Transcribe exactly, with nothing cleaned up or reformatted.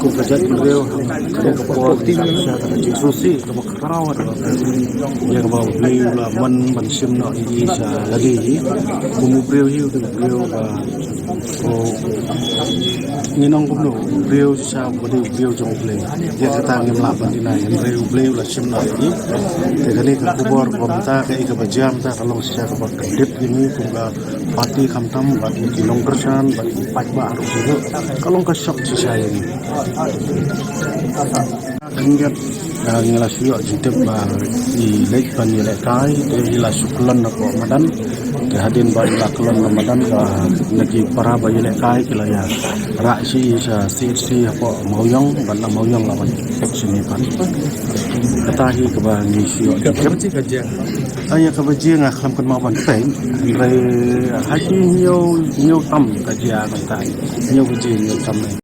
Kum ka jaitbynriew, ka por ka jingsngewsih kaba khraw, ïa kaba u Blei u la mon ban shim noh ïa i sha lade hi. Kum u briew hi u dei u briew ba, ngi ong kumno, u briew shisha u dei u briew jong u Blei. Ïa kata ngim lah ban deny, hynrei u Blei u la shim noh ïa i. Te kane ka khubor kaba mynta, kaei kaba jia mynta ka long shisha kaba kordit ïa ngi kum ka party khamtam bad ki nongkyrshan bad ki paidbah ruh ki ruh. Ka long ka shock shisha ïa ngi. Khyndiat, ah, ngi la shu ïoh jingtip ba i leit ban ïalehkai, te i la shu kyllon hapoh madan. Te hadien ba i la kyllon na madan, ka na ki para ba ïalehkai ki la ïa rah sha i sha C H C hapoh Mawiong, bad na Mawiong la wan pek sha ngi pat. Kata hi kaba ngi shu ïoh jingtip. Ka ba ji ka jia. Ah, ïa kaba jia nga khlem kynmaw ban tip. Hynrei ha ki hynñiew, hynñiew tam ka jia kata. Hynñiew baje, hynñiew tam.